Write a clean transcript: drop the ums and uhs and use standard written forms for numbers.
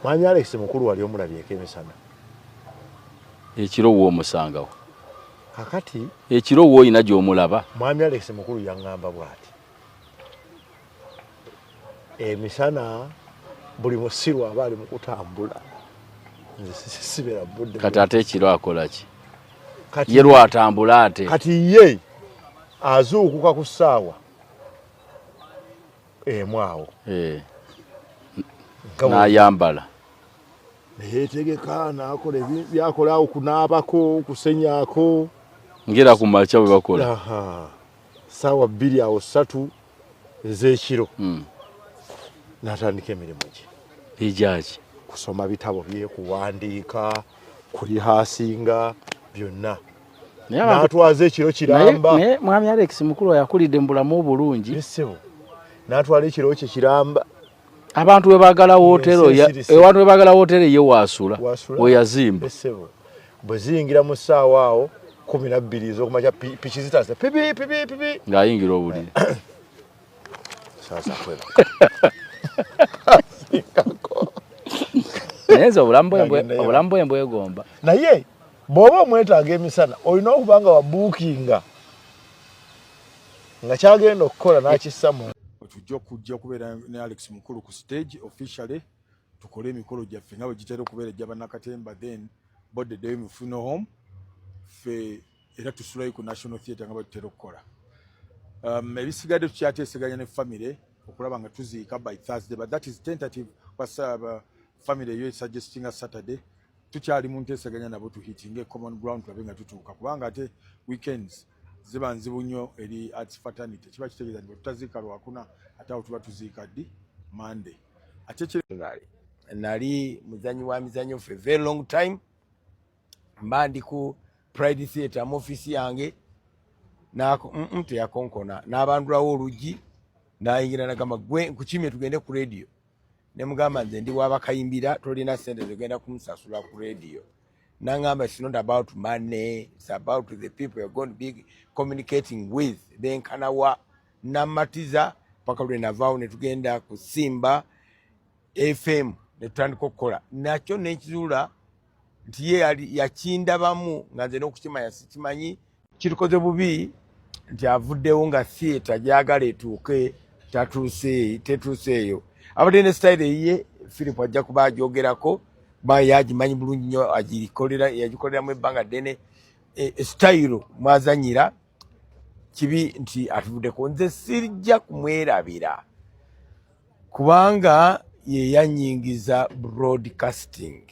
Mwami Alex Mukulu wali omulabyeko emisana? Ekiro woomusangawo? Kakati Ekiro woolina gy'omulaba? Mwami Alex Mukulu yaŋŋamba bw'ati, emisana buli musiru aba ali mu kutambula, nze sibera budde. Kati ate ekiro akola ki? Ye lwatambula ate? Kati ye azuukuka ku ssaawa 1 awo. N'ayambala. Neyetegeka, nakola byakola awo, kunaabako, kusenyaako. Ngera ku makya bwe bakola. Saawa 2 awo, 3 ez'ekiro, n'atandika emirimu gye. Egyaki? Kusoma bitabo bye, kuwandiika, kurehearsinga, byonna. N'atwaza ekiro kiramba. Naye mwami Alex Mukulu yakulidde mu bulamu obulungi. Ssebo, n'atwala ekiro kye kiramba. Abantu we baagala wootero, abantu we baagala wootero, ye waasula, we yazimba. Ssebo, bwe ziyingira mu ssaawa awo 12 ez'okumakya, piki zitandise pipi pipi pipi. Ng'ayingira obuliri. Sasa kwebaka. Naye nze obulamu bwe mbwegomba. Naye bw'oba omwetaaga emisana, olina okuba nga wabookinga nga kyagenda okukola n'akissa mu Tujja okujja okubeera ne Alex Mukulu ku stage officially, tukole emikolo gyaffe nga bwe gitera okubeera ejja bannakatemba, then body eddeyo mu funeral home. Ffe era tusulayo ku National Theatre nga bwe tutera okukola. Ebisigadde tukyateeseganya ne family okulaba nga tuziika by Thursday, but that is tentative. Kwasaba family eyo esuggestinga Saturday. Tukyali mu nteeseganya nabo tuhittinge common ground, tulabe nga tutuuka, kubanga ate weekends ziba nzibu nnyo eri arts fraternity. Kiba kitegeeza nti bwe tutaziika Lwakuna, ate awo tuba tuziika ddi? Monday. Ate Nali muzanyi wa mizanyo for a very long time. Mba ndi ku Pride Theatre mu ofisi yange, teyakonkona, n'abandulawo oluggi n'ayingira, nagamba, "Gwe nkukimye, tugende ku radio." Ne mugamba, "Nze ndi wabakayimbira, tolina sente zogenda kumusasula ku radio." Nangamba, "It's not about money, it's about the people you're going to be communicating with." Benkanawa namatiza paka lwe navaawo ne tugenda ku Simba FM ne tutandika okukola nakyo. Nekizuula nti ye yakindabamu nga nze n'okukimanya sikimanyi. Kirikoze bubi nti avuddewo nga theatre gyagala etuuke tatuuse, tetuuseeyo. Abadde ne style eyiye. Philip ajja kuba agyogerako, kuba ye agimanyi bulungi nnyo, agikolera, yagikoleramu ebbanga ddene. Style mwazanyira kibi nti atuvuddeko. Nze sijja kumwerabira kubanga ye yanyingiza broadcasting.